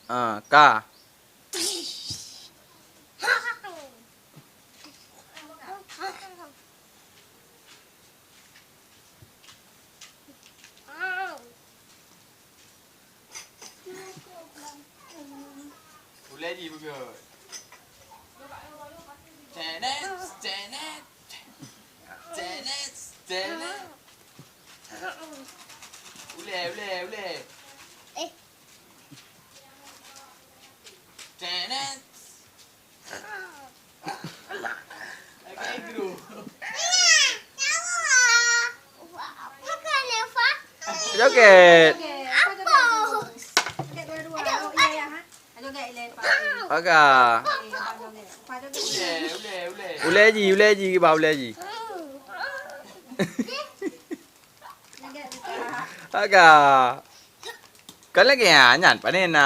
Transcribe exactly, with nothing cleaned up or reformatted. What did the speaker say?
Ah, ka. Ulèe jih beugöt. Tenet, tenet. Tenet, tenet. Ulèe, ulèe, ulèe. Tenet. Joget. Paga. Ulèe jih, ulèe jih, kiban ulèe jih. Paga. Kan lagèe nyan, pane na.